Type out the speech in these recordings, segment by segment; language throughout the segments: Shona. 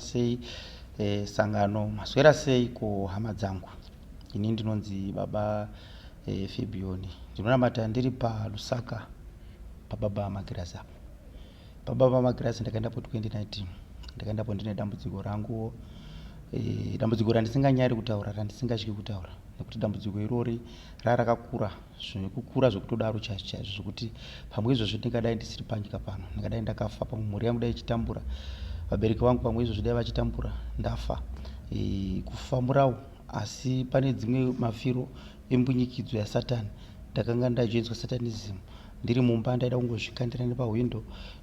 Sei eh, sangano maswera sei ko hama dzangu ini ndinonzi baba eh, Fibioni ndinonamata ndiri paLusaka pababa Magirazi apo pababa Magirazi ndakaendapo 2019 ndakaendapo ndine dambudziko ranguwo eh, dambudziko randisinganyari kutaura randisingatyi kutaura nekuti dambudziko irori rarakakura Zvekukura zvekutodaro chaizvo chaizvo zvekuti pamwe izvozvi ndingadai ndisiri panyika pano ndingadai ndakafa pamwe mhuri yangu dai ichitambura vabereki vangu pamwe izvozvi dai vachitambura ndafa e, kufa murawo asi pane dzimwe mafiro embunyikidzo yasatani ndakanga ndajoinzwa satanism ndiri mumba ndaida kungozvikandira nepahwindo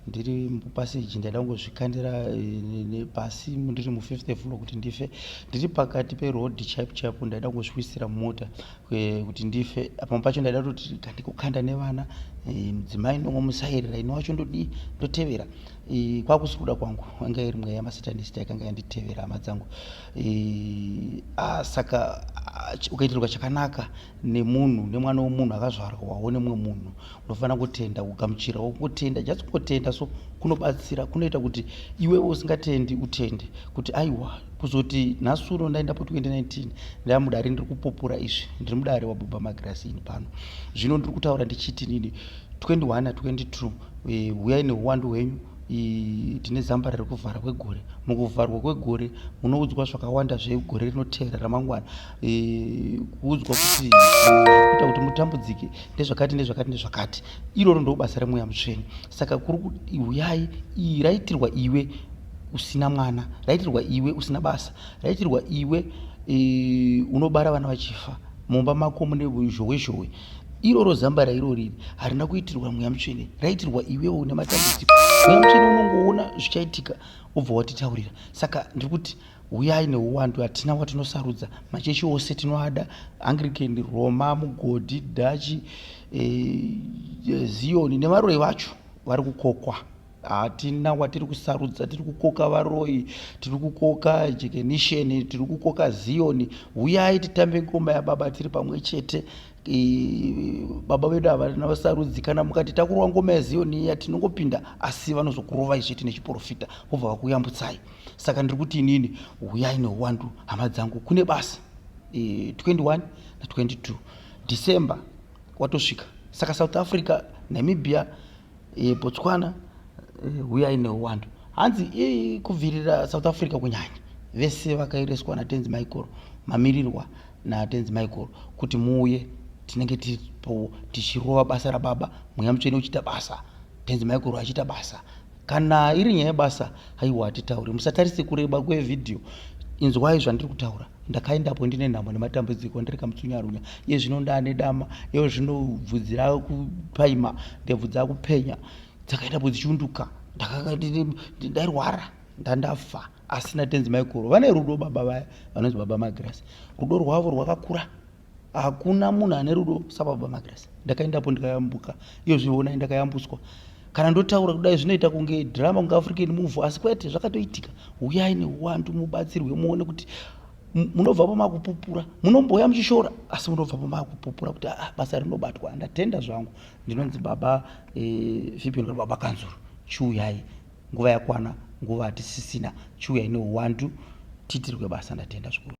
ndiri mupaseji ndaida kungozvikandira eh, nepasi ndiri mufifth floor kuti ndife ndiri pakati peroad chaipo chaipo ndaida kungozviwisira mumota eh, kuti ndife pamwe pacho ndaida kutoti ndikukanda nevana eh, mudzimai ndongomusairira ini wacho ndodii ndotevera eh, kwakusi kuda kwangu anga iri mweya yamasatanist yakanga yanditevera hama dzangu ah, saka ah, ukaitirwa chakanaka nemunhu nemwana wemunhu akazvarwawo nemumwe munhu unofanira kutenda kugamuchira kutenda just kungotenda so kunobatsira kunoita kuti iwewe usingatendi utende kuti aiwa kuzoti nhasi uno ndaendapo 2019 ndava mudare ndiri kupupura izvi ndiri mudare wababa magirasi ini pano zvino ndiri kutaura ndichiti nini 21 na 22 eh, huyai neuwandu hwenyu tine zamba riri kuvhara kwegore mukuvharwa kwegore munoudzwa zvakawanda zvegore rinotevera ramangwana e, kuudzwa kuti kuita kuti mutambudzike ndezvakati ndezvakati ndezvakati iroro ndo basa remweya mutsvene saka kuri huyai iyi raitirwa iwe usina mwana raitirwa iwe usina basa raitirwa iwe e, unobara vana vachifa mumba mako mune zhowe zhowe iroro zambara irori harina kuitirwa mweya mutsvene raitirwa iwewo une matambudziko mweya mutsvene unongoona zvichaitika wobva watitaurira saka ndiri kuti huyai neuwandu hatina watinosarudza machechi ose tinoada anglican roma mugodhi dachi e, ziyoni nevaroyi vacho vari kukokwa hatina watiri kusarudza tiri kukoka varoyi tiri kukoka jekenisheni tiri kukoka ziyoni huyai titambe ngoma yababa tiri pamwe chete baba vedu havana vasarudzi kana mukati takurova ngoma yaziyoni iya tinongopinda asi vanozokurovai chete nechiprofita vobva vakuyambutsai saka ndiri kuti inini huyai neuwandu hama dzangu kune basa e, 21 na 22 december watosvika saka south africa namibia e, botswana e, huyai neuwandu hanzi e, kubvirira south africa kunyanya vese vakaireswa natenzi michael mamirirwa natenzi michael kuti muuye tinenge tiripo tichirova basa rababa mweya mutsvene uchiita basa tenzi michael achiita basa kana iri nyaya yebasa haiwa hatitauri musatarise kureba kwevhidhiyo inzwai zvandiri kutaura ndakaendapo ndine nhamo nematambudziko ndiri kamutsunyarunya iye zvino ndaane dama iyo zvino bvudzi rakupaima ndebvu dzakupenya dzakaendapo dzichiunduka ndairwara ndandafa asi natenzi maikoro vane rudo baba vaya vanonzi baba magrasi rudo rwavo rwakakura Hakuna munhu ane rudo sababa Magrasi. Ndakaendapo ndikayambuka. Iyo zvionai ndakayambuswa. Kana ndotaura kudai zvinoita kunge drama kunge African movie asi kwete zvakatoitika. Huyai neuwandu mubatsirwe muone kuti munobvapo makupupura. Munombouya muchishora asi munobvapo makupupura kuti ah, basa rinobatwa. Ndatenda zvangu. Ndinonzi baba eh, Fibion baba Kanzuru. Chiuyai nguva yakwana nguva hatisisina. Chiuyai neuwandu tiitirwe basa ndatenda zvikuru.